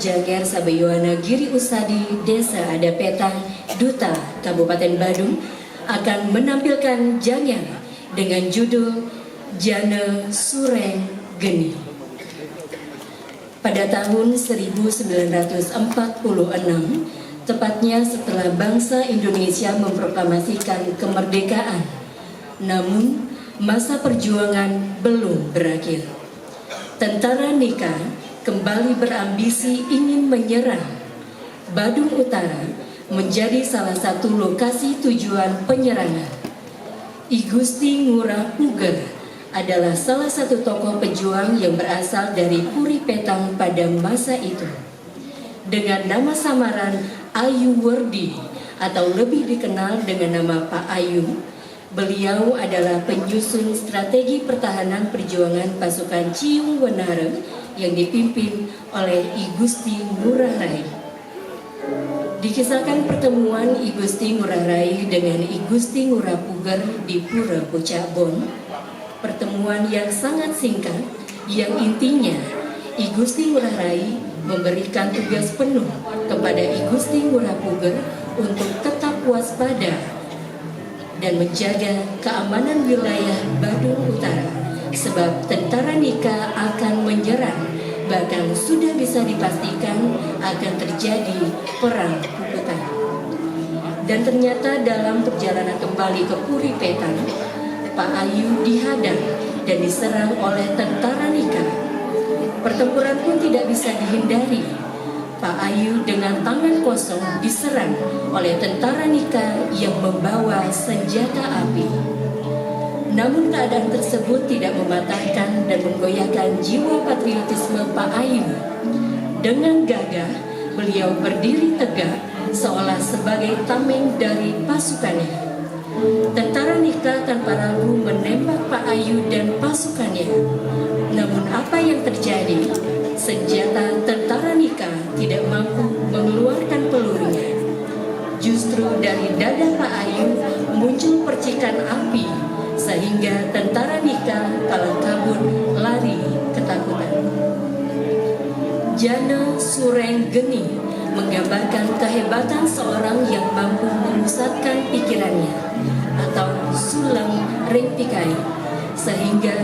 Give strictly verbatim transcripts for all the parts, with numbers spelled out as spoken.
Janger Sabayoana Giri Usadi, Desa Adat Petang, Duta, Kabupaten Badung, akan menampilkan janger dengan judul Jana Sureng Geni. Pada tahun seribu sembilan ratus empat puluh enam, tepatnya setelah bangsa Indonesia memproklamasikan kemerdekaan, namun masa perjuangan belum berakhir. Tentara Nika kembali berambisi ingin menyerang. Badung Utara menjadi salah satu lokasi tujuan penyerangan. I Gusti Ngurah Puger adalah salah satu tokoh pejuang yang berasal dari Puri Petang pada masa itu. Dengan nama samaran Ayu Werdi atau lebih dikenal dengan nama Pak Ayu, beliau adalah penyusun strategi pertahanan perjuangan pasukan Ciung Wenare yang dipimpin oleh I Gusti Ngurah Rai. Dikisahkan pertemuan I Gusti Ngurah Rai dengan I Gusti Ngurah Puger di Pura Pucak Bon. Pertemuan yang sangat singkat, yang intinya I Gusti Ngurah Rai memberikan tugas penuh kepada I Gusti Ngurah Puger untuk tetap waspada dan menjaga keamanan wilayah Badung Utara, sebab tentara Nika akan menyerang, bahkan sudah bisa dipastikan akan terjadi perang puputan. Dan ternyata dalam perjalanan kembali ke Puri Petang, Pak Ayu dihadang dan diserang oleh tentara Nika. Pertempuran pun tidak bisa dihindari. Pak Ayu dengan tangan kosong diserang oleh tentara Nika yang membawa senjata api. Namun keadaan tersebut tidak mematahkan dan menggoyahkan jiwa patriotisme Pak Ayu. Dengan gagah, beliau berdiri tegak seolah sebagai tameng dari pasukannya. Tentara Nika tanpa ragu menembak Pak Ayu dan pasukannya. Namun apa yang terjadi? Senjata tentara Nika tidak mampu mengeluarkan pelurunya. Justru dari dada Pak Ayu muncul percikan api sehingga tentara Nika kalah kabur lari ketakutan. Jana Sureng Geni menggambarkan kehebatan seorang yang mampu memusatkan pikirannya atau suleng ring pikai, sehingga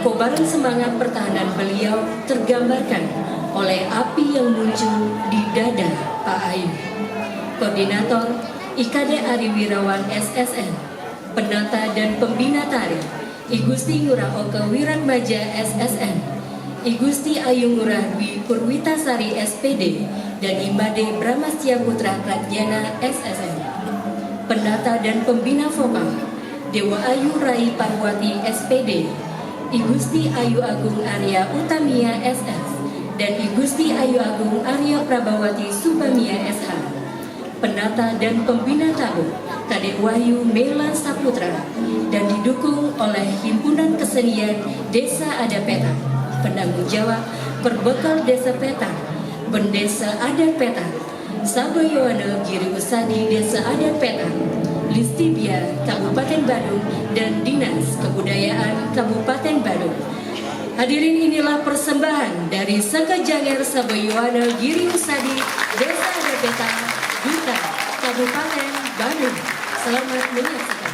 kobaran semangat pertahanan beliau tergambarkan oleh api yang muncul di dada Pak Ayu. Koordinator I K D Ari Wirawan S S N, penata dan pembina tari I Gusti Ngurah Oke Wiratmaja S S N, I Gusti Ayu Ngurah Dwi Purwitasari S P D, dan I Made Bramastia Putra Pradjana S S N. Penata dan pembina vokal Dewa Ayu Rai Parwati S P D, I Gusti Ayu Agung Arya Utamia S S, dan I Gusti Ayu Agung Arya Prabawati Subamia S H. Penata dan pembina tabuh Kadek Wahyu Melan Saputra dan didukung oleh Himpunan Kesenian Desa Adat Petang, penanggung jawab Perbekel Desa Petang, Bendesa Adat Petang, Sabayoana Giri Usadi Desa Adat Petang, Listibia Kabupaten Badung, dan Dinas Kebudayaan Kabupaten Badung. Hadirin, inilah persembahan dari Seke Janger Sabayoana Giri Usadi Desa Adat Petang, Duta, Kabupaten Badung. Selamat menyaksikan.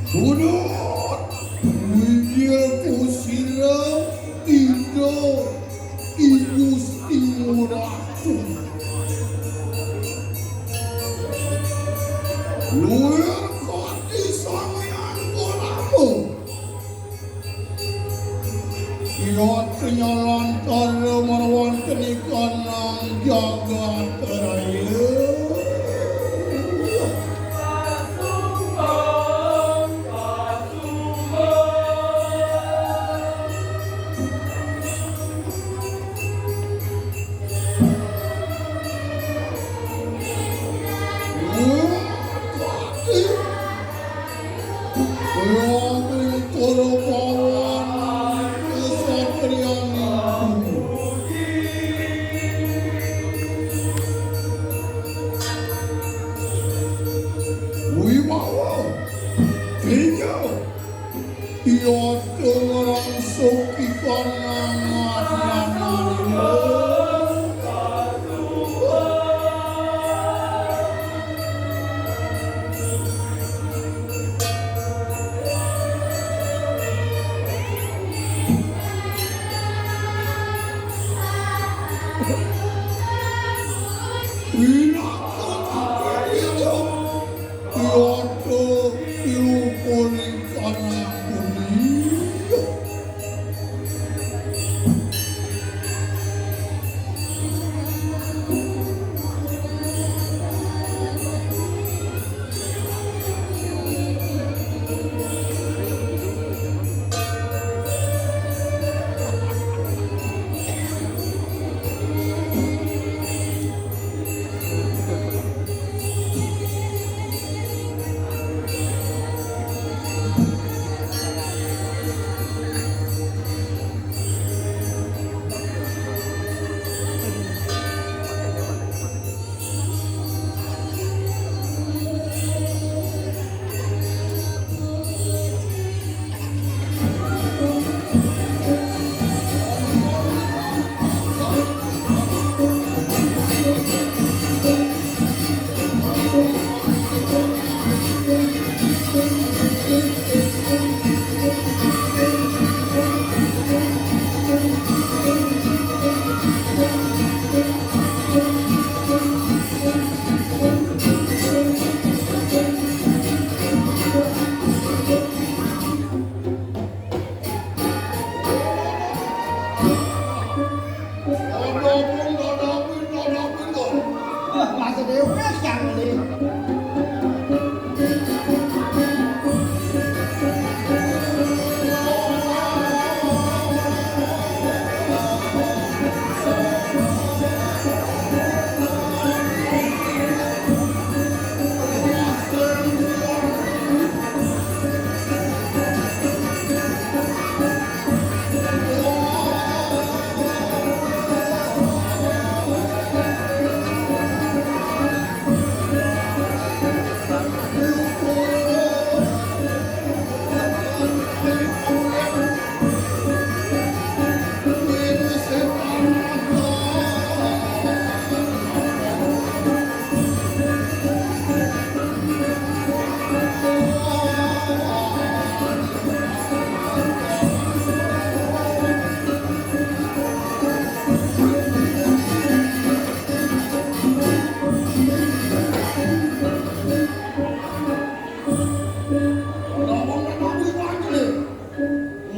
Budut, Widya Kusila, Ida, I Gusti Ngurah. Luwih kati Sang Hyang Parama. Iya nyalantara marwantenikanang jagat raya. Wibawa Teja. Iya dengerang suki kanangan. Pinaka Iya, tiru kuning kanang kuning.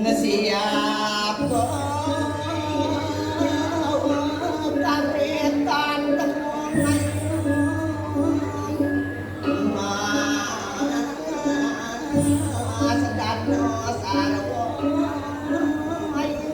Ngesiap karetan temuan sedana sarwa ayu.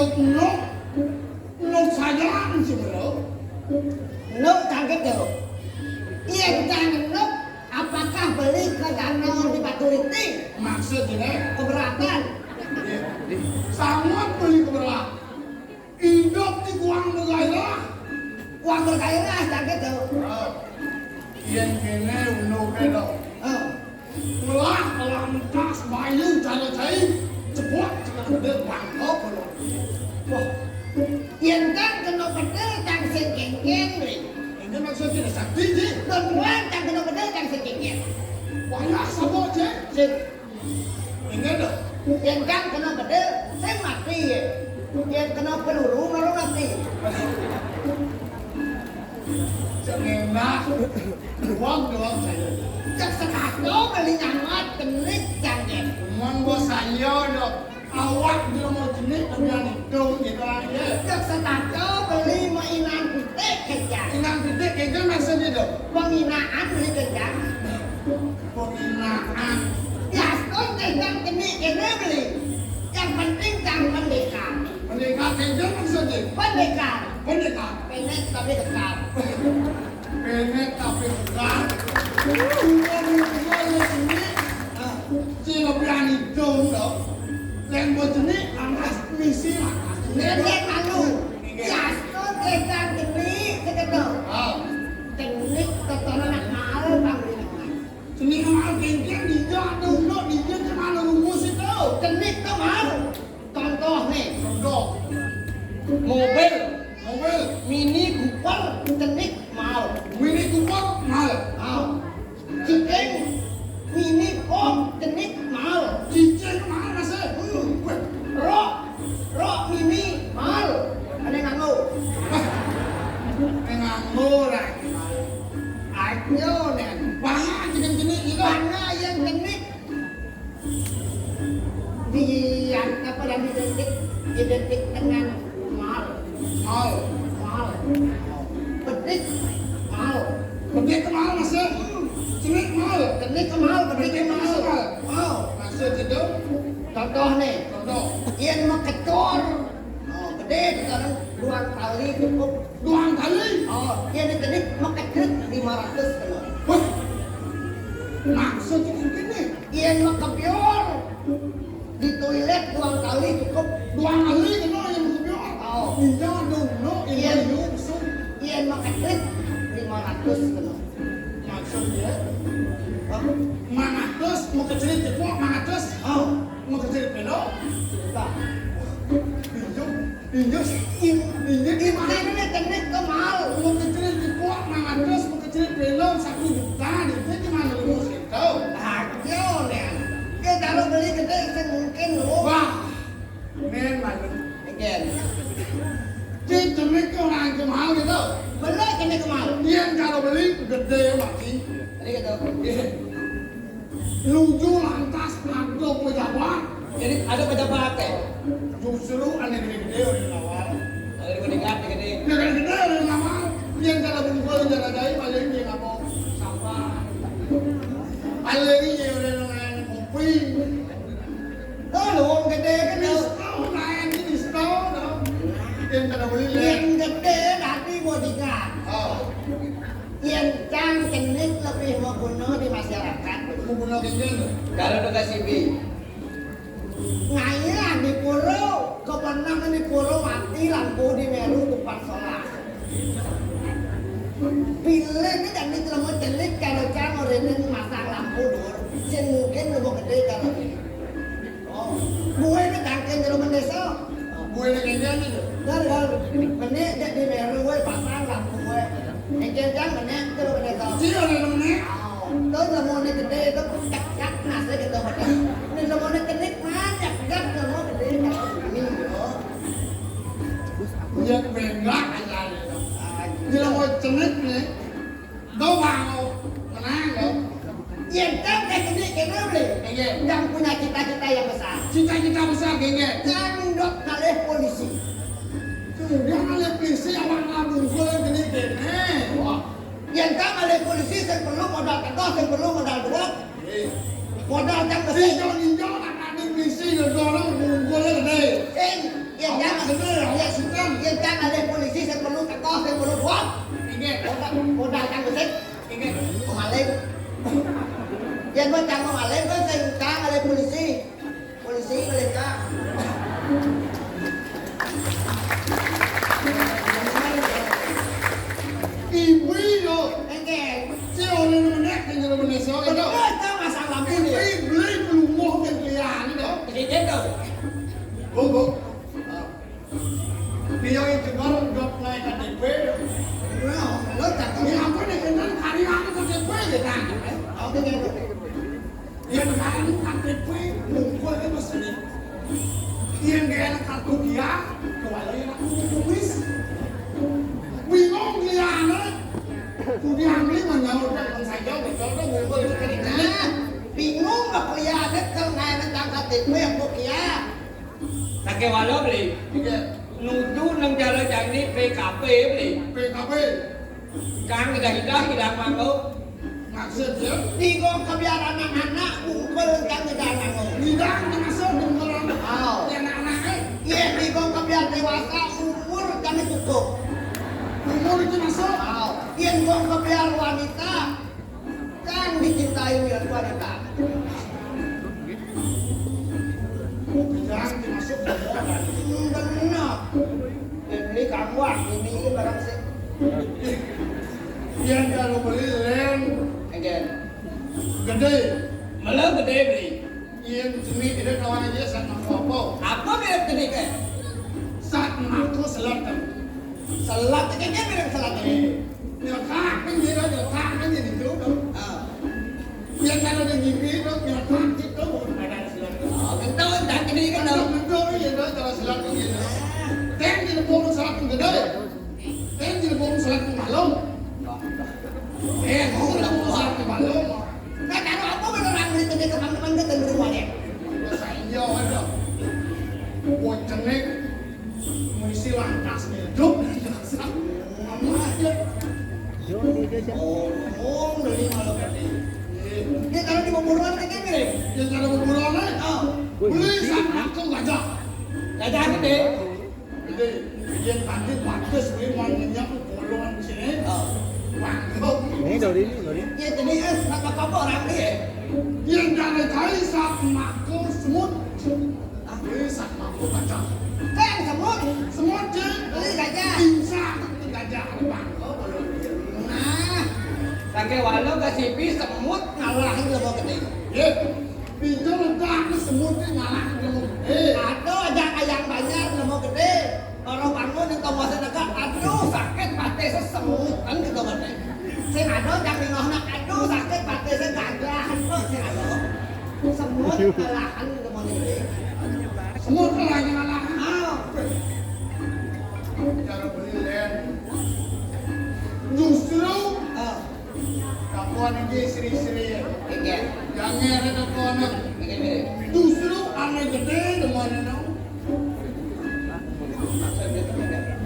Nuk, nuk saja sih, Bro. Nuk kaget ya, Bro. Iya, kita nuk. Apakah beli ke danau di Paturiti? Maksudnya? Keberatan. Iya. Sangat beli keberatan. Hidup di uang bergairah. Uang bergairah, kaget ya, Bro. Oh. Yang kene unu kedo. Oh. Ngelah lantas bayu cara cai, cepot cara gede bangkok kalau. Wah, yen kan kena bedel tang sing kengkeng, Ri. Ini maksudnya sakti, Ji. Don Juan tang kena bedel tang sing kengkeng. Wayah sama, Ji. Sing. Ini dah. Yen kan kena bedel, sing mati ya. Yen kena peluru, baru mati. Cengenah. Uang doang saya. Cek sekato beli nyamat, kenik jangkep. Cuman gua saya dong. Awak dia mau jenik, tapi yang itu gitu aja. Cek sekato beli mainan pitik kejar. Inang pitik kejar maksudnya dong. Penginaan beli kejar. Penginaan. Ya, stone kejar kenik kejar beli. Yang penting jangan pendekar. Pendekar kejar maksudnya. Pendekar. Pendekar. Pendek tapi kekar. Pendek tapi kekar. Bukan bukan ini. Ah, si lebih aneh dong dong. Yang buat ini lantas misi lantas. Pendek anu. Ya, stone kejar kenik sekedar. Ah. Kenik keturunan mahal bang. Seni mahal kengkeng dija ada unduk dija cemana rumus itu. Kenik tuh mahal. Contoh nih. Contoh. Mobil. Mobil. Mini Cooper kenik mahal. Mini Cooper mahal. Mahal. Cicing Mini Cooper kenik mahal. Cicing mahal masih. Hmm. Weh. Rok. Rok Mini mahal. Ada nganggo. Ada nganggo lah. Ayo nih. Banyak aja kan jenis itu. Mana yang kenik? Di apa dan identik identik dengan mal. Mal. Mal. Pedik mal. Pedik ke mal masuk. Cenik mal. Cenik ke mal, pedik ke mal. Mal. Maksud itu? Contoh nih. Contoh. Yang mekecor. Oh, gede sekarang dua kali cukup. Dua kali? Oh, yang dikedik mekecrit lima ratus kena. Wah, maksud itu gini. Yang mekebior di toilet dua kali cukup. Dua kali kena yang mekebior. Oh. Iya dong, no, iya. Iya, iya, betul. Yang mekecrit lima ratus kena. Maksudnya? Hah? Mangatus, mekecrit cepok, mangatus. Oh. Mekecrit peno. Nah. Pinjam. Injek, in-, injek gimana? Ini teknik kemal. Mau kecil di kuak, mangatus, mau kecil belum, satu juta, itu gimana lu mau situ? Ayo, nih. Dia kalau beli gede, itu mungkin lu. Wah, men, malu. Again. Di teknik tuh orang kemal gitu. Bener teknik kemal. Dia kalau beli gede mati. Tadi gitu. Iya. Nuju lantas ada pejabat. Jadi ada pejabat teh. Justru ane gede-gede orang nawar. Ada di bodyguard gede. Dia kan gede orang nawar. Yang cara bungkul, cara jahit, paling dia nggak mau sampah. Paling dia orang yang kopi. Oh, lu wong gede kan. Pistol, naik pistol, dong. Yang cara beli. Yang gede nanti bodyguard. Oh. Yen cang cenik lebih maguna di masyarakat. Maguna kengken lho. Karo Kasibi. Ngayah di pura, kepenangan di pura mati lampu di Meru tepat solas. Pilih ni dan di telemu cenik kalau cang orene masang lampu dur, sing mungkin lebih gede kalau ini. Oh, gue ini tangke jero mendesa. Gue ini kengken iki lho. Dar, dar. Mene cek di Meru gue pasang lampu gue. Kengken cang mene jero mendesa. Iya, iya, mene. Oh, tuh lemone gede itu cek-cek nasi gitu, bener. Ini lemone kenik mah cek-cek lemone gede. Ini, yo. Iya, bengak aja, ya. Ah, iya. Dia mau cenik nih. Kau mau menang, kau? Yen kan kayak gini, kayak gini, Bli. Iya. Yang punya cita-cita yang besar. Cita-cita besar, gengge. Yang dok ngalih polisi. Sudah ngalih polisi, awak nabung gua gini, gini. Wah. Yen kan ngalih polisi, sing perlu modal tegas, sing perlu modal kuat. Iya. Modal yang besar. Iya, iya, anak ngalih polisi, ya, dorong bungkul gede. Sing, yang Cang, bener, ya, suka. Yén cang alih polisi sing perlu teka, sing perlu buat. Inggih. Modal, modal cang besik. Inggih. Pemaling. Yén mau cang pemaling, kan sing cang alih polisi. Polisi alih cang. Ibu yo. Inggih. Si oleh menek, yang jero menek, so, Bener, itu. Cang masang lampu dia. Ibu beli pelumuh kan kelihatan, dong. Sedikit, dong. Bu, bu. Dia yang dengar udah naik K T P. Nah, lo tak tahu. Ya, apa nih, kan hari aku K T P, ya, kan? Oke, oke. Yang hari K T P, ngumpul ke masjid. Yang gak enak kartu dia, kalau yang aku kumis. Bingung dia, anak. Kudu ambil menyaut dan saja, betul, ngumpul ke. Nah, bingung apa ya, ada kalau nggak enak K T P, apa ya? Sakéwala, Bli. Iya. Nuju nang cara jani P K P, Bli. P K P. Kang idah-idah idah mangko. Maksudnya? Tiga kebiar anak-anak kumpul kang idah mangko. Idah termasuk kumpul anak. Aw. Ya, anak-anak, eh. Iya, tiga kebiar dewasa umur kami cukup. Umur itu masuk? Aw. Iya, tiga kebiar wanita. Kang dicintai oleh wanita. Yang dimaksud benar. Ini kamu ah, ini barang sih. Yang kalau beli lén. Again. Gedé. Malah gedé beli. Yén cenik ida kawan aja sat mako apa? Apa mirip cenik, eh? Sat mako selat kan. Selat, kayaknya mirip selat, eh. Nyeletak kan dia, nyeletak kan jadi itu, dong. Ah. Yén kalau ada gigi, dong, nyeletak gitu, bukan ada selat. Oh, kentut, tak cenik kan, dong. Kentut, kentut, iya, dong, kalau selat kan gitu. Ten, jadi bolu selat kan gedé. Ten, jadi bolu selat kan malu. Eh, bolu selat kan malu. Nah, karo apa bener nang mriki tekan teman-teman ke tenggere wae? Saya ada. Wong cenik mesti lantas hidup. Oh, oh, beli malam ini. Ini kalau di pemburuan kayak gini. Ya, kalau pemburuan, eh. Oh. Beli sama aku gajah. Gajah gede. Jadi, yén tadi bagus kuwi mau ngenyek bolon sini. Oh. Mangkok. Ini dari ini, dari. Ya, jadi, eh, apa-apa orang ini, ya? Yén dari tadi sat mako semut. Ah. Ini sat mako gajah. Kan semut. Semut, Cing. Beli gajah. Bisa, gajah, mangkok, bolon. Nah, sakéwala kasipi semut ngalahin lemo gedé. Iya. Pintu ledak, semut ini ngalahin lemo gedé. Aduh, ajak ayang banjar lemo gedé. Para bangun yang tahu masa dekat, aduh, sakit pate sesemutan gitu kan. Sing ada yang nengokna, aduh, sakit pate segagah. Sing ada. Semut kalahan gitu mau ini. Semut kalahan, kalahan. Ah. Cara beli lén. Justru, ah. Kakuan iki seri-seri. Iya. Yang ngeret kakuan. Iya, iya. Justru ané gedé demen no.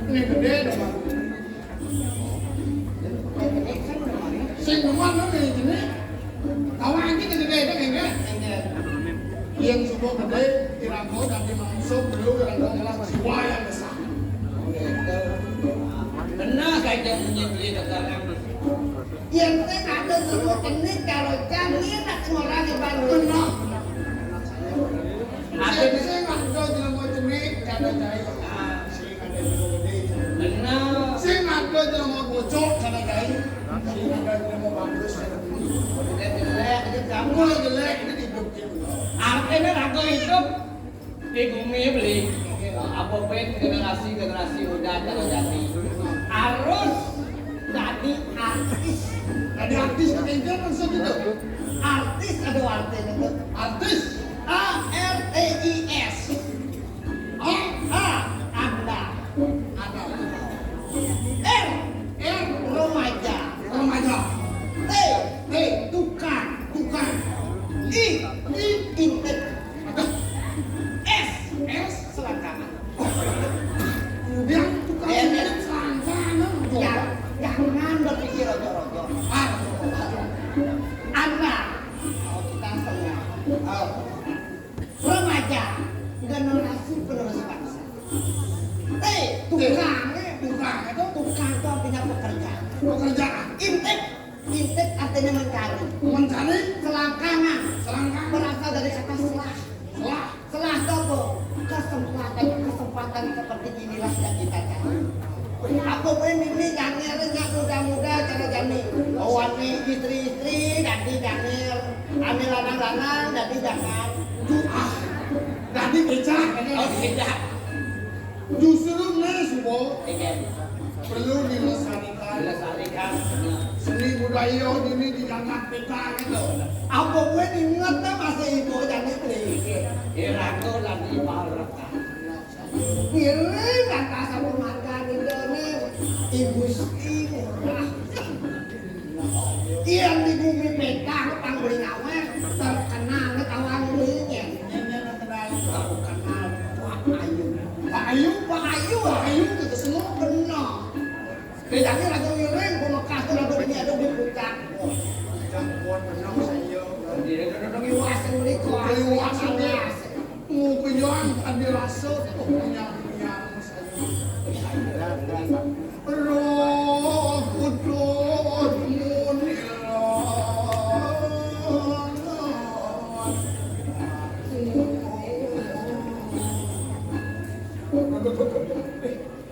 Ini gedé demen. Sing demen no ini jenis. Kawan iki gedé demen ya. Yang suka gedé, kira-kira tapi masuk dulu, kira-kira jiwa yang besar. Benar saja punya beli dagangan. Yén sing ada jero cenik karo cang enak suarane bareng. Bener. Yén sing ada jero cenik karo cai. Sing ada jero gedé. Bener. Sing ada jero bocok karo cai. Sing ada jero bagus. Udah jelek aja kamu. Kalau jelek ini hidup gitu. Artinya raga hidup. Di bumi beli apa pun generasi-generasi udah terjadi harus jadi artis. Jadi artis itu maksud itu. Artis ada artinya itu. Artis. A R T I S. A, A, anda. Ada. R, R, remaja. Remaja. T, T, tukang. Tukang. I, I, intip. Ada. S, S, selangkangan. Yang tukang, eh, intip selangkangan. Ya, jangan berpikir rojo-rojo. Ah. Anda. Oh, kita semua. Oh. Remaja, generasi penerus bangsa. Pekerjaan. Intip. Intip artinya mencari. Mencari. Selangkangan. Selangkangan. Berasal dari kata selah. Selah. Selah itu apa? Kesempatan. Kesempatan seperti inilah yang kita cari. Apa pun ini jangir, nyak muda-muda cara jani. Awane istri-istri dadi jangir, ane lanang-lanang dadi jangan. Duh, ah. Dadi becak. Oh, tidak. Justru nih, Subo. Iya. Perlu dilestarikan. Dilestarikan. Seni budaya ini diangkat peta gitu. Apa gue inget dah masa ibu jadi beli. Irato lagi ibarat. Ngiring kata sama marga Indonesia. Ibu Sri Ngurah. Yang di bumi peta pang beli nyawa terkenal ketahuan belinya. Terkenal Pak Ayu. Pak Ayu, Pak Ayu, Pak Ayu kita semua kenal. Bedanya lagu ngiring, pemekas tuh lagu ini ada di puncak. Jangkauan benar saya. Dia udah udah iwas yang beli kuah. Iwas yang beli. Mau kejuang ada rasa, punya punya. Roh Kudus munir.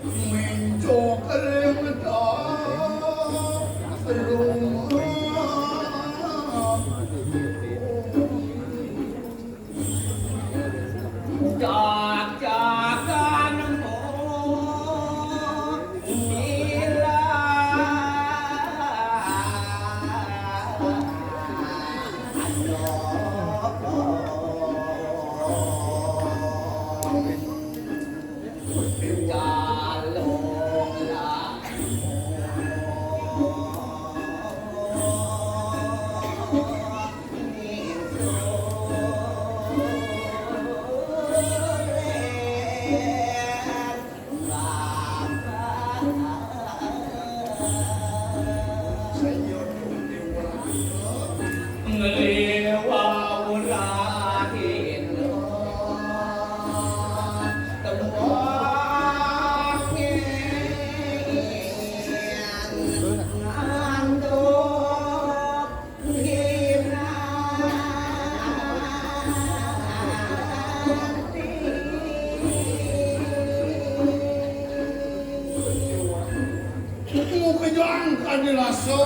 Mencok remedal rumah. Mau kejuang kan dirasa.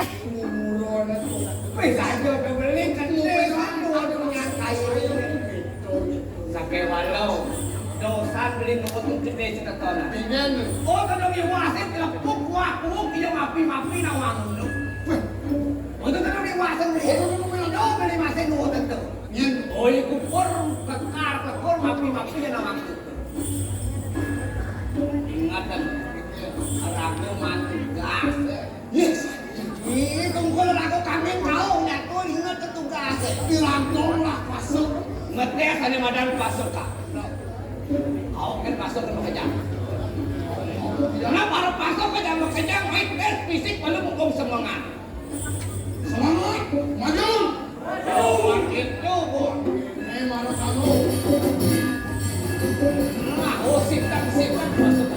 Kuburan itu. Wis aja udah beli kan. Mau kejuang. Aduh, aduh, nyantai. Sampai walau dosan beli nutut gede cetetonan. Pinggir. Oh, kalau iwase telepuk kuah kuuk iya mapi-mapi nawang lu. Weh. Untuk kalau iwase beli. Oh, kalau iwase nutut tuh. Yen. Oh, iku pur kekar kekur mapi-mapi ya nawang lu. Ingatan ragu mati gas. Yes. Ih, tungkul ragu kami kau nyaku ingat ke tugas. Dirangkong lah masuk. Ngetes ada madan masuk kak. Kau kan masuk ke kerja. Kenapa harus masuk ke dalam kerja? Main tes fisik perlu mukung semangat. Semangat, maju. Maju, itu, Bu. Ini mana kamu? Nah, oh, sikat, sikat, masuk.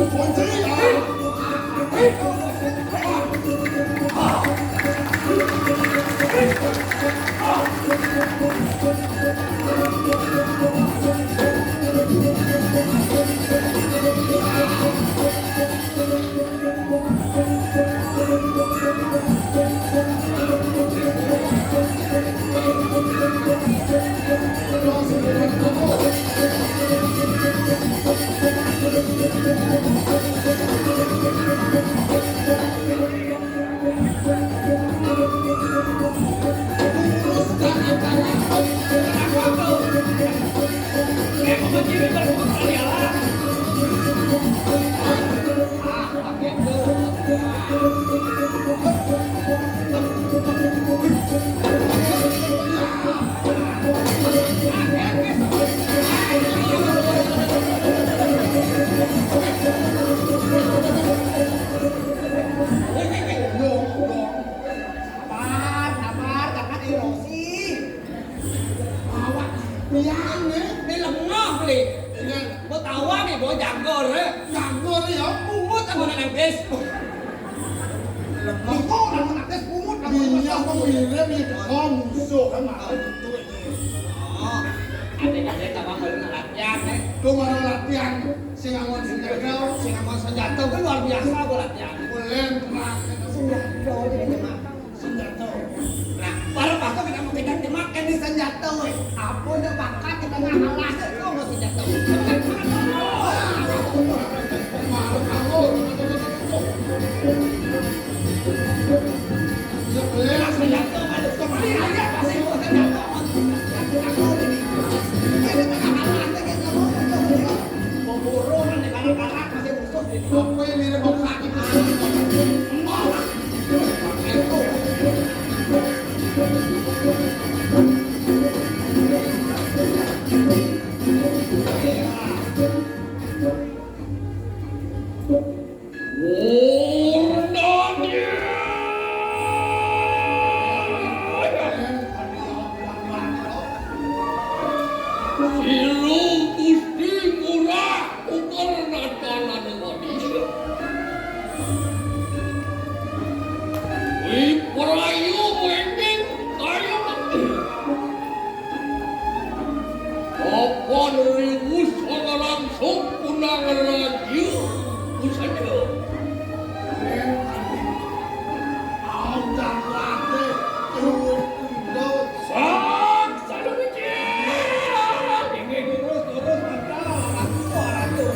Kunci, ah. Sabar, sabar, jangan emosi. Ngirim ya teka musuh kan mau gitu ini. Oh, ada-ada tambah kalau latihan, eh. Tuh mau latihan, sing nganggo senjata, sing nganggo senjata kan luar biasa gua latihan. Boleh perang. Senjata ini mah. Senjata. Nah, para pasukan kita mau kita makan di senjata, weh. Apa udah bakat kita nggak kalah, tuh mau senjata. Sira Gusti Ngurah uga natanané Manisha. Wiprayu wéning kaya mati. Papan riwu sanga langsung punang raja pusaka. Sang Sadawiji. Inggih, terus, terus, mantap. Ratu, ratu.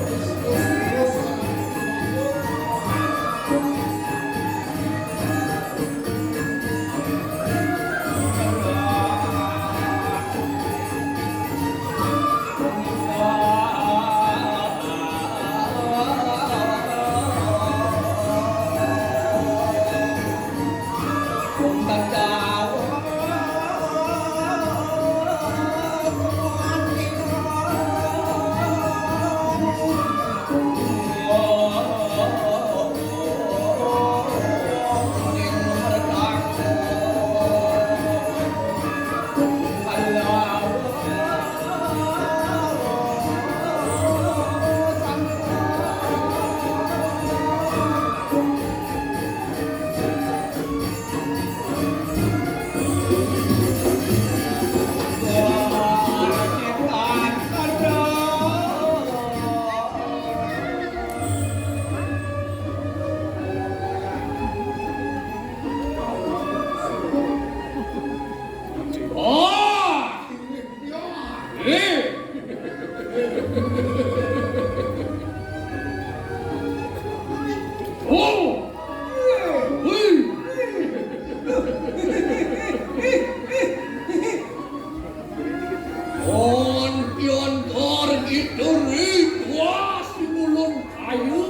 Pantyontor kita ritual simulun kayu.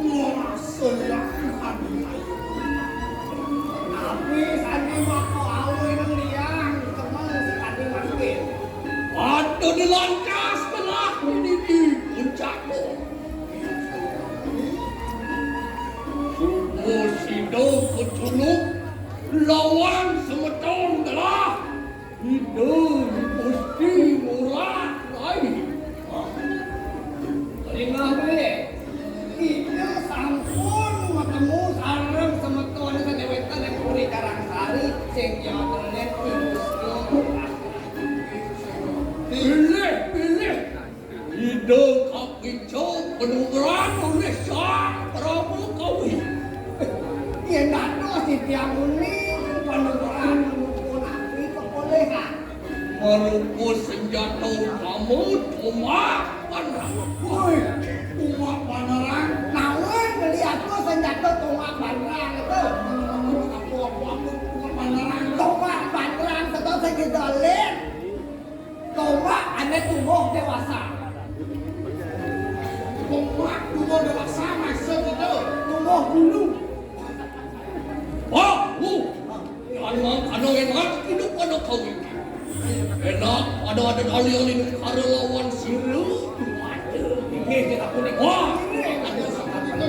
Wah, sayang kami kayu. Tapi sandi mako awe nang liang, kemang sekali mangkin. Ada di lancas telah ini di puncakmu. Suku sida kecunuk lawan semeton telah Ida Gusti Ngurah Rai. Ringah beli. Kita sampun ketemu sareng semeton sadéwétan yang puri Karangsari sing nyontolin Gusti Ngurah Rai. Pilih, pilih. Ida kapica panugrahan oleh Sang Prabu Kawi. Yén dados titiang uning panugrahan menungkun api pepoléhan. Marupa senjata utama tombak panrang. Woi, tombak panrang. Naon beli aku senjata tombak panrang itu? Apa, apa, apa, tombak panrang? Tombak panrang, seto sing didolen. Tombak ané tumbuh déwasa. Tombak tumbuh déwasa maksud itu? Tumbuh bulu. Wah, uh. Kan mang kadang enak hidup pada kawin. Enak ada ada alih-alih negara lawan sira. Waduh, inggih kita kuning. Wah, ada sakit itu.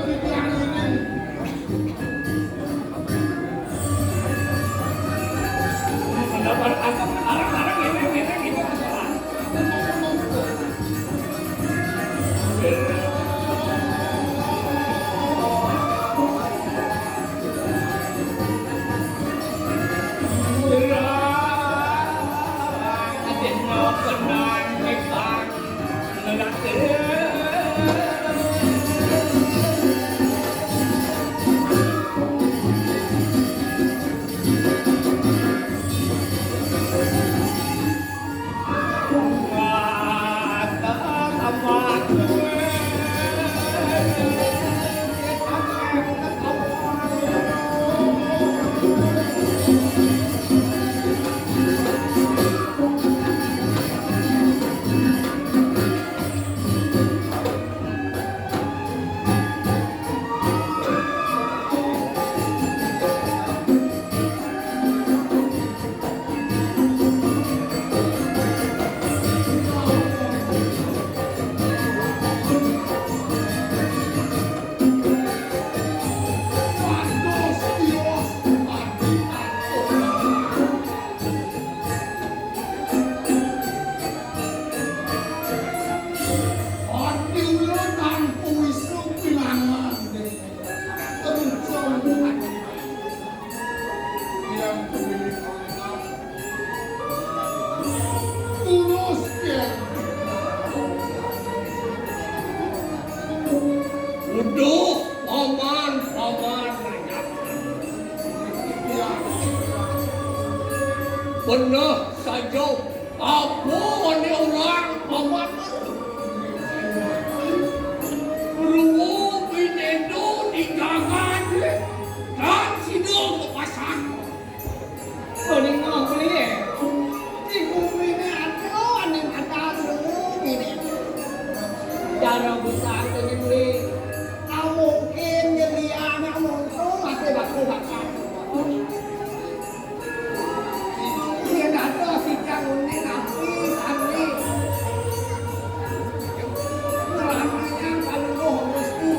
Duh, paman, paman, bener saja. Apa ane orang, paman? Ruwo binedo di jagat, dan sida ke pasar. Paninga beli, eh. Di bumine ada ane madan dulu bini. Cara besar kene beli. Nggak mungkin dia anak monto masih baku bakar. Dia ada si Cang Unin api sandi. Ngelamanya kalau lo mesti.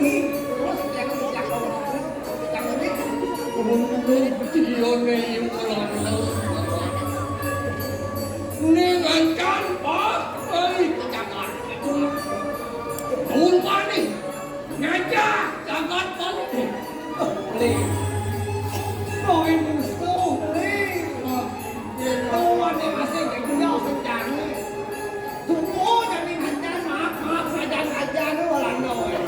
Terus yang yang Ning ancan, Pak, ai kejagat. Betul, Pak, nih. Ngajak jagat politik. Beli. Beli musuh, beli. Tuan yang masih guna sencang. Tubuh jadi ngajar, maaf, maaf, ngajar, ngajar, nu, Walanda, weh.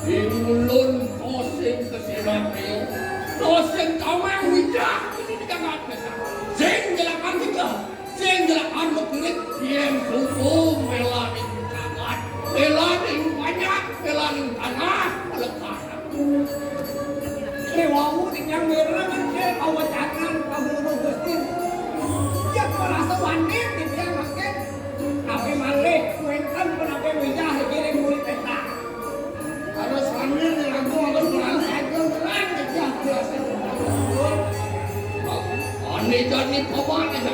Sing ulun tosing ke sira, Trio. Tosing tawang wijah, ini di jagat kita. Sing jelakan kita, sing jelakan bekirit, yen suku mela ning jagat, mela ning banyak, mela ning tanah, melekat. Ri wau titiang mireng engké pawecanan Pangulu Gusti. Tiang merasa wani titiang mangkin. Napi malih wénten penapi wijah dikirim murid péntas. Harus wani dilagu, harus berani saja, berani saja. Wani jani paman aja.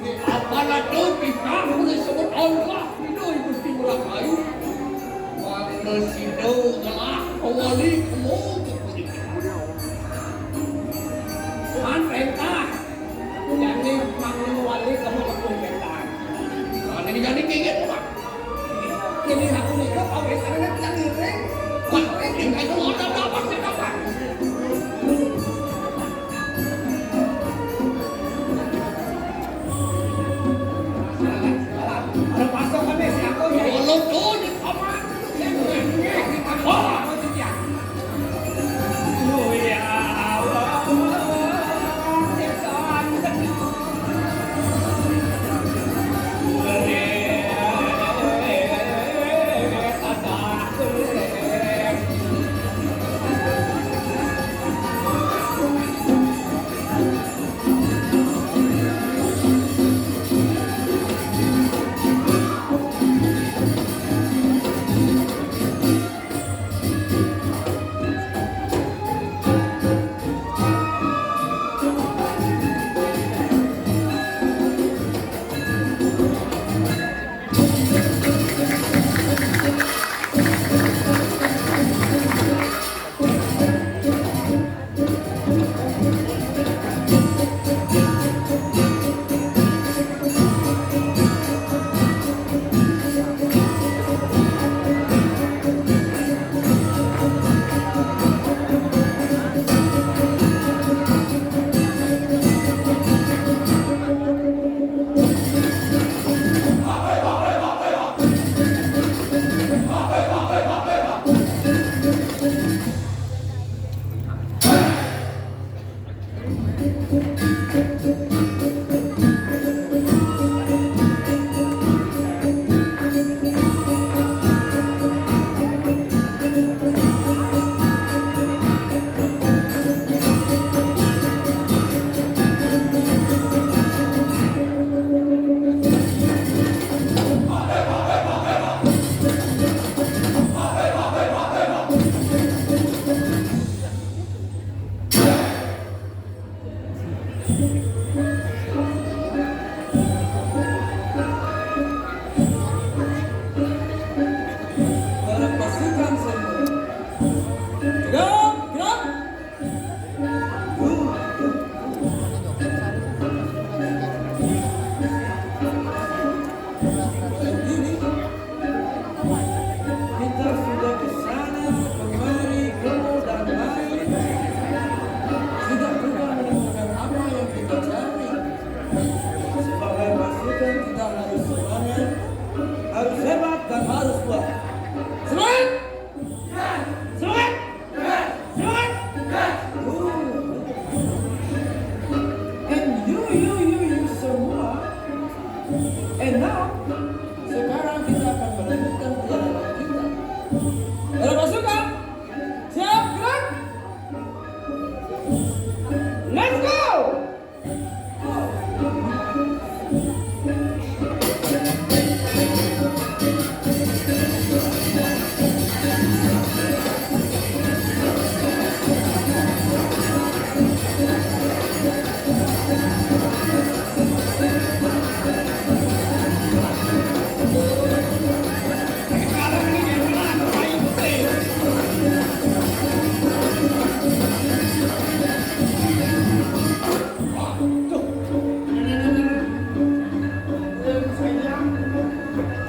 Apa nado kita boleh sebut Allah, Ida Gusti Ngurah Kayu. Mangda sida ngelah mawali kemo kekuning. Tuhan perintah. Jani mangda mawali kemo kekuning perintah. Jani jani kenging, Pak. Jadi aku nika pamit karena kita ngiring. Pak, ini kayu ada apa sih, Pak? Para pasukan, siap gerak. Let's go.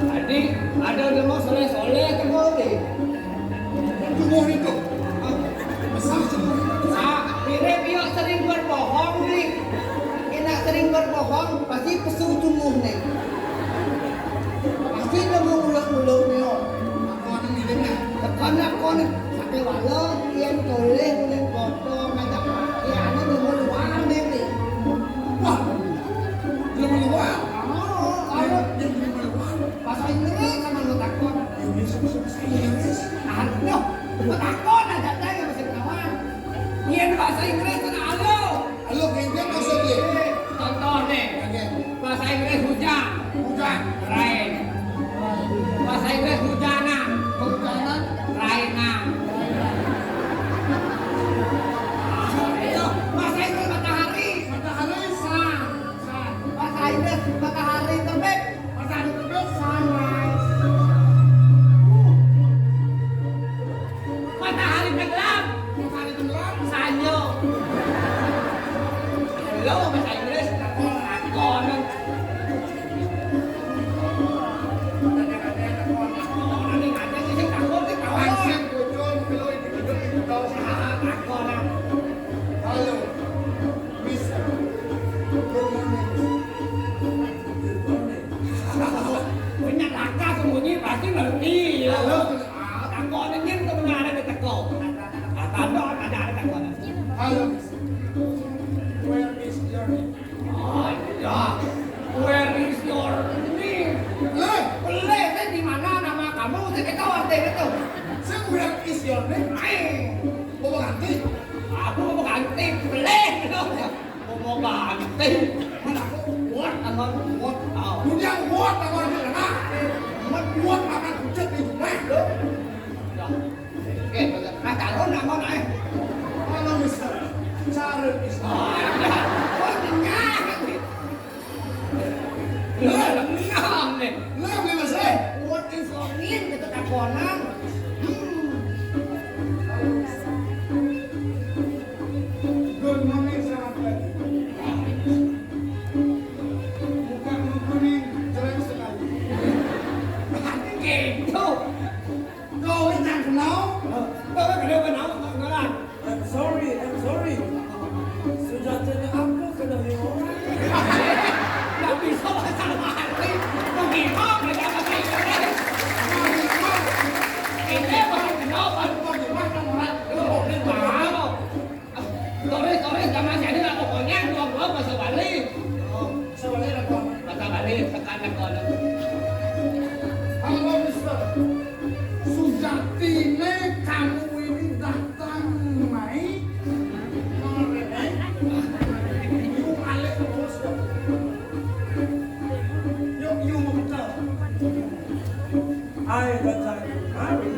Tadi ada udah mau soleh-soleh ke Polri. Tubuh itu. Besar tubuh. Ah, mirip yuk sering berbohong nih. Enak sering berbohong, pasti pesu tubuh nih. Pasti udah mau ulek-ulek nih, oh. Aku akan miripnya. Tekan aku nih, pakai walau, yang toleh, udah potong, ngajak pakai, anak udah mau luar nih. Wah, udah mau luar. Oh, ayo. Yang udah mau luar. Bahasa Inggris sama lu takut. Inggris, bahasa Inggris. Aduh, lu takut aja, saya masih kawan. Iya, bahasa Inggris kan halo. Halo, genggen maksudnya. Contoh nih. Genggen. Bahasa Inggris hujan. Hujan. Rain. Bahasa Inggris hujanan. Hujanan. Rainan. Bahasa Inggris matahari. Matahari. Sun. Sun. Bahasa Inggris matahari terbit. Matahari terbit, sunrise. Matahari tenggelam. Matahari tenggelam. Sanyo. Lo bahasa Inggris, konon. Konon yang ada di sini, takut ditawarin. Konon. Halo, Mister. Good morning. Good morning. Punya kakak sembunyi pasti ngerti ya. Halo. Takut nyen kebenaran diteko. Kata dok ada ada takut. Halo, Mister. Where is your name? Oh, iya. Where is your name? Lah, boleh teh di mana nama kamu? Saya tahu artinya tuh. Saya where is your name? Ayo. Mau ganti? Aku mau ganti. Boleh. Mau ganti. Mana aku? What? Aman. What? Oh. Udah what? Aman. What? What? Makan kucing di rumah. Oke, nah, calon aman aja. Halo, Mister. Cari Mister. Oh, iya. Oh, kenyang. Lah, kenyang nih. Lah, beli Mas, eh. What is your name? Kita takonan. Hmm. Good morning, selamat pagi. Muka lu kuning, jelek sekali. Gitu. Kau yang kenal? Kau yang kenal, kenal, kenalan. I'm sorry, I'm sorry. Sujatine aku kena orang. Nggak bisa bahasa Bali. Bagaimana mereka bahasa Inggris? Ini baru kenal, baru bagaimana orang? Lu mau kenal? Sorry, sorry, zaman saya ini lah pokoknya dua-dua bahasa Bali. Oh, bahasa Bali apa? Bahasa Bali, tekan, tekan. Halo, Mister. Sujatine kamu ini datang naik nomor ini. Yuk, alik terus, yuk. Yuk, yuk, mau kenal. I datang kemari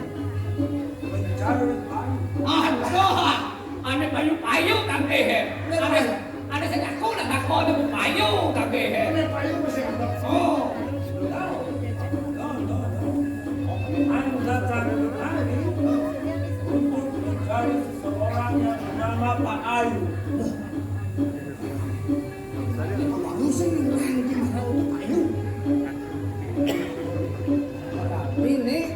mencari air. Aduh, ane payu-payu kabeh. Ane, ane sing aku nak takon ane payu kabeh. Ane payu mesti ada. Oh. No, no, no. Anu datang kemari untuk mencari seseorang yang bernama Pak Ayu. Wah. Lalu sing nang di mana Pak Ayu? Tapi nih,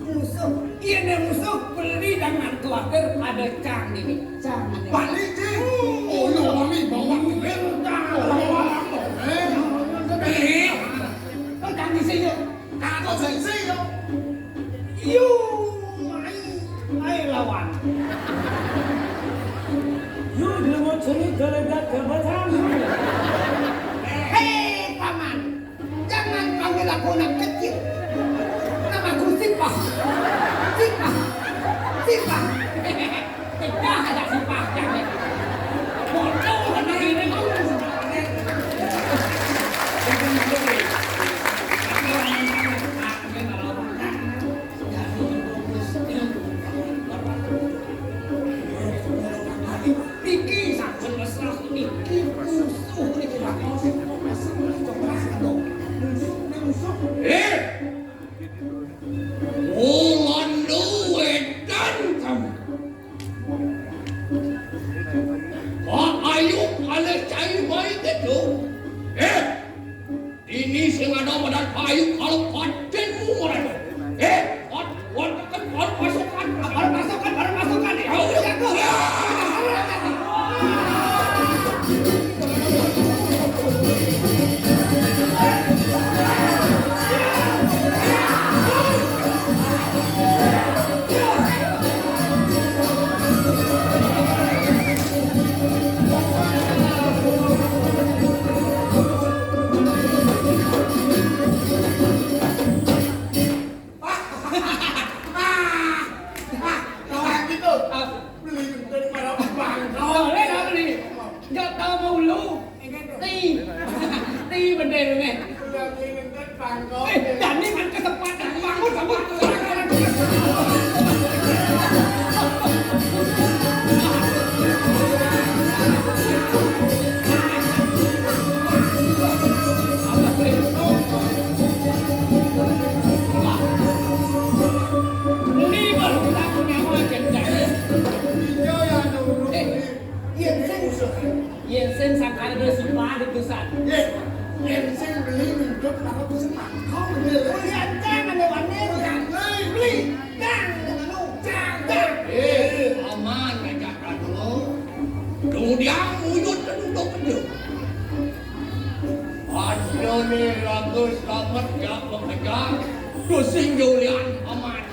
musuh. Iya, nih musuh. Beli jangan khawatir, ada cang ini. Cang ini. Balik, Cing. Oh, iya, mami bawa duit. Cang. Bawa apa? Eh, eh. Kau cang di sini. Kau cang di sini. Yu, mai, mai lawan. Yu, dia mau cari delegat jabatan. Hei, Paman. Jangan panggil aku anak kecil. Nama aku Sipah. Yén sing sangkar wis sumpah dipisan. Yén sing beli mintut napa pesen mangkok. Beli ancang ane wani. Beli. Jang, anu, jang, jang. Eh, aman ngajak ratu. Kemudian uyut keduduk aja. Ada nih ratus lamet jak bekerja. Tusing Julian aman.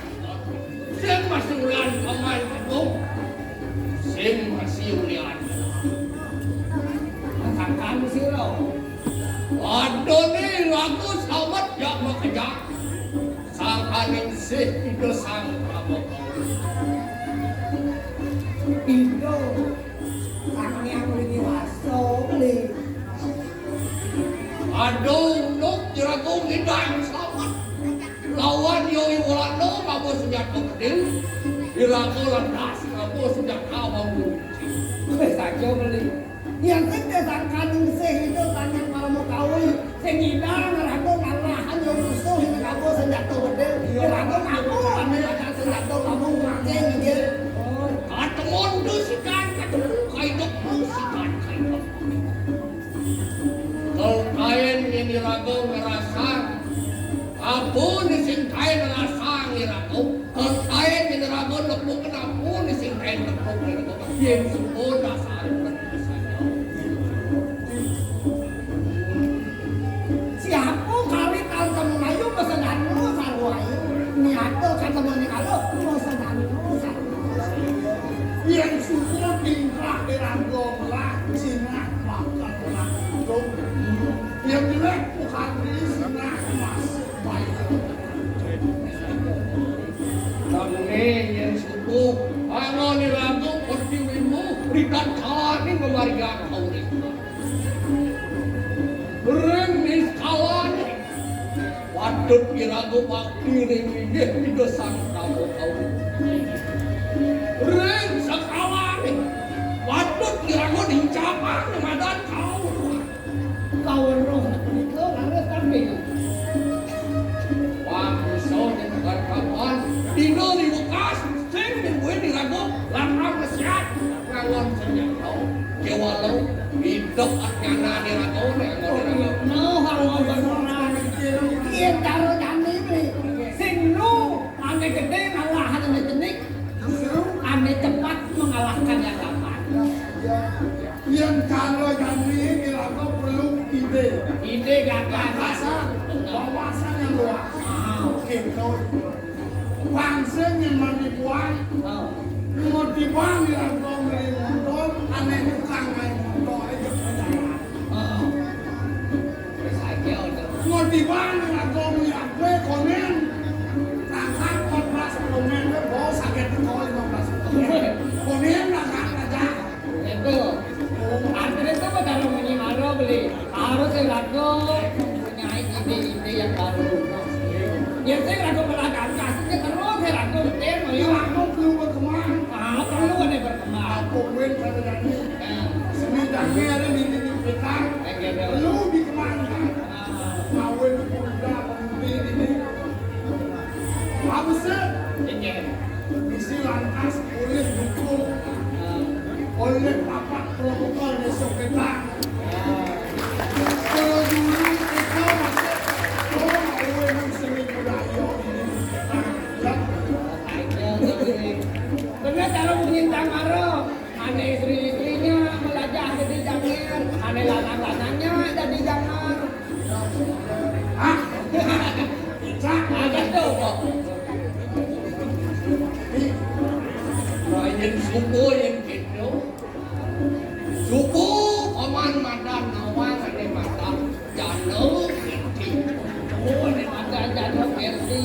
Sing masih ulian paman agung. Sing masih ulian. Sangkan sira. Waduh nih lagu selamat ya makejak. Sangkaning sih itu sang Prabu. Indo sang yang wini waso beli. Aduh, nuk jeragung idang selamat. Lawan Yowi Walanda ngabo senjata bedil, iraga lantas ngabo senjata bambu. Wis aja beli. Yén sing disangkaning sih itu tanyang para mukawi, sing ngidang raga ngalahan yo musuh ngabo senjata bedil, iraga ngabo ame ada senjata bambu mancing nggih. Katemon dusikan, katemon kaidok dusikan kaidok. Kekaén yén iraga ngrasang, apa sing kaén ngrasang iraga? Kekaén yén iraga nepuk, apa sing kaén nepuk iraga? Yén suka dasar bener saja. Siapa kali tahu kamu ayu pesenan lu sarwa ayu. Niato kata mani kalau pesenan lu sarwa. Yén suka tingkah iraga lah, sinah bakal lah. Yang jelek bukan di sinah masuk bayar. Nanging yén subuh, angon iraga pertiwimu, ritatkalaning ngemariang kauripan. Ring niskalane, patut iraga bakti ring inggih Ida Sang Prabu Kawi. Ring sekalane, patut iraga dincapang madan kauripan. Kaweruh punika leres tapi. Wangsa ning Barkapan, dina riwekas, sing mingguin iraga, lakar ngesiat, nganggon senjata, kewala, idep atnyana iraga, nek nganggon iraga. Nah, kalau beneran, yen karo jani ini, sing nu, ane gede ngalahan ane cenik, justru ane cepat mengalahkan yang lambat. Yen cara jani iraga perlu ide. Ide gagah. Gagasan, wawasan yang luas. Ah. Gitu. Pangsing yen mani kuat. Ah. Mau tiba iraga meri montor, ane tukang main montor itu perjalanan. Ah. Mau tiba iraga meri aku konen. Tanggal empat belas komen, bawa sakit di bawah lima belas komen. Konen lah kan raja. Itu. Artinya itu kok dalam mini maro beli. Harus yang ragu. Punya ide-ide yang baru. Ya, saya ragu belakang. Kasihnya terus, saya ragu betul. Ya, aku perlu berkembang. Ah, perlu ada berkembang. Aku win kata tadi. Ya. Seni dange ada di, di, di petang. Perlu dikembangkan. Ah. Kawin muda pemimpin ini. Apa sih? Iya. Misi lantas oleh dukung oleh Bapak Protokol Desa Petang. Kalau dulu kita masih, oh, oleh seni budaya ini. Ya. Benar, kalau mengintang maro, ada istri-istrinya melajah jadi jangir, ada lanang-lanangnya jadi jangir. Hah? Ada tuh. Lain suku yang gitu. Suku paman madan nawang ane madan jana kerti. Oh, ane madan jana kerti.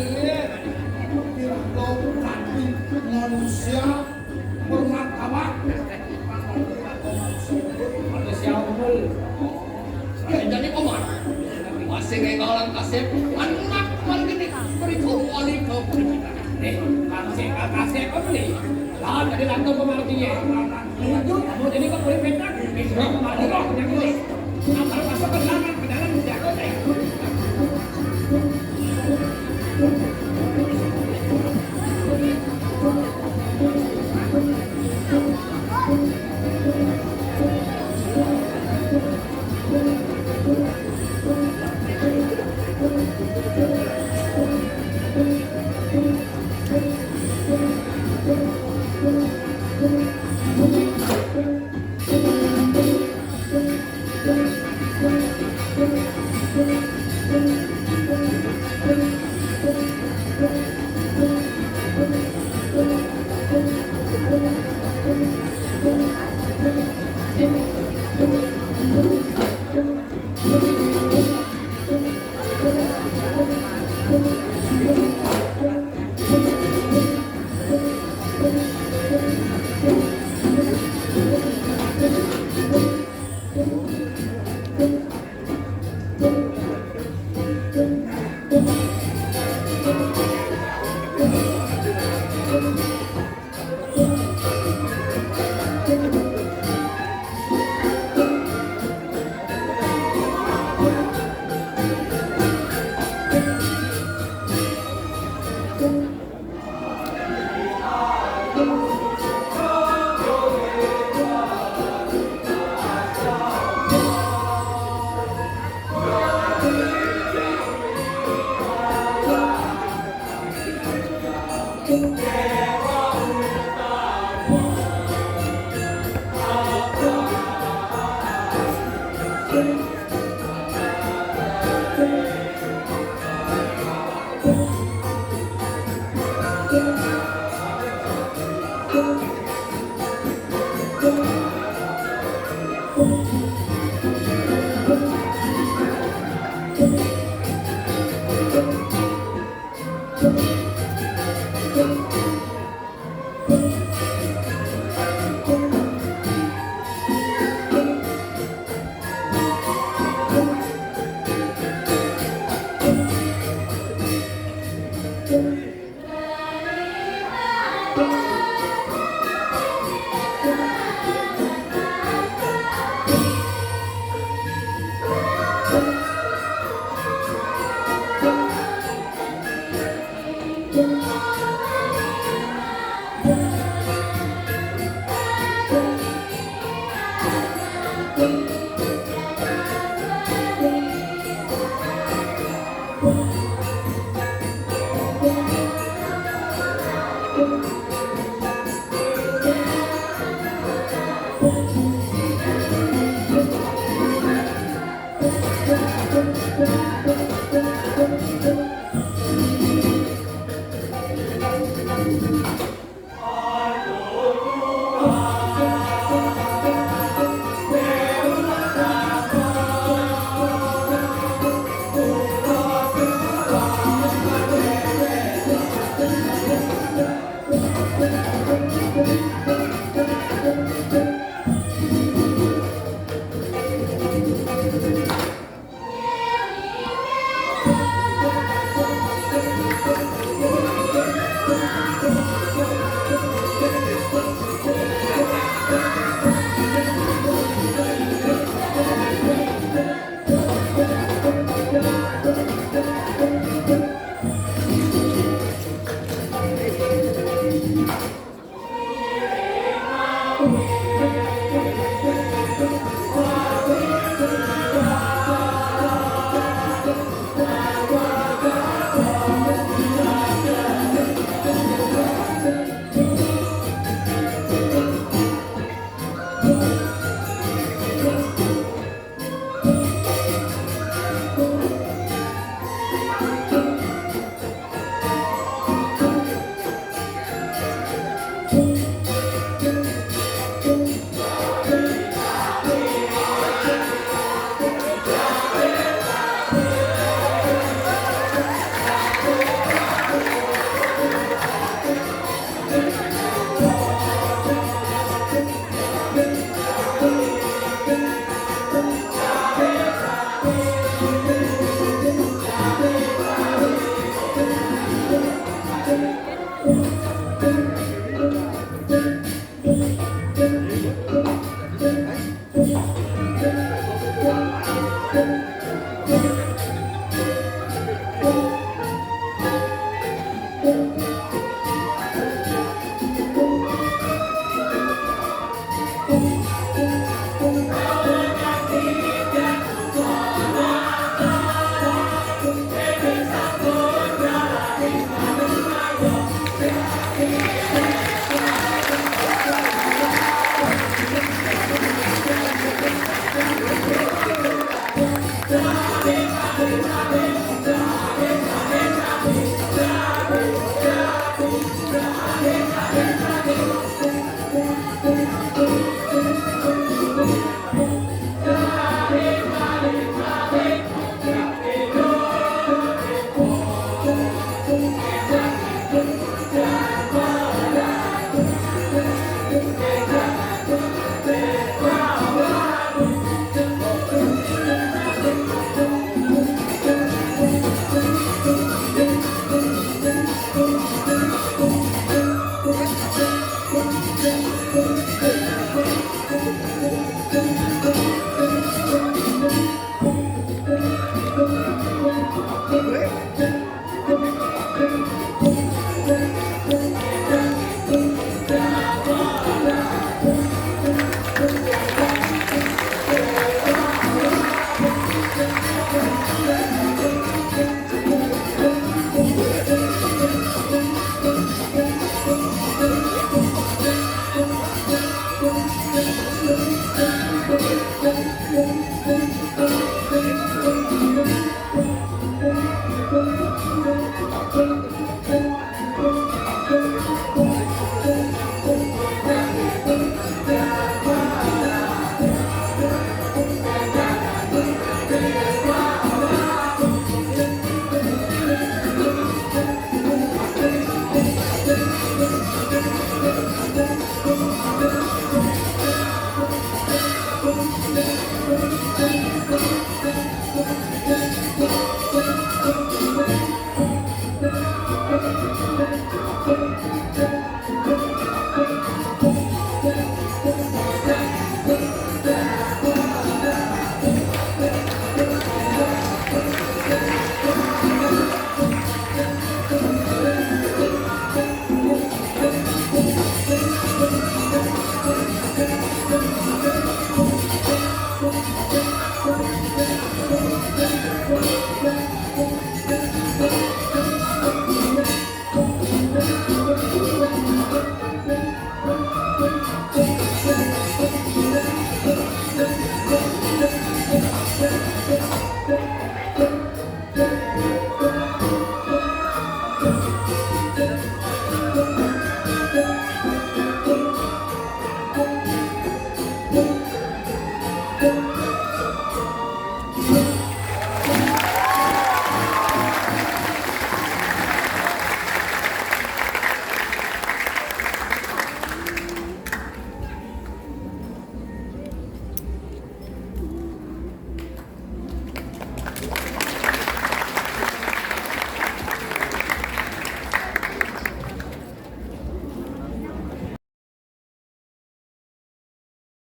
Kira-kira manusia bermartabat. Ada siapa? Jadi paman, masih ngenggalan kasep, anak paman gini, beri kau wali ke pendidikan. Eh,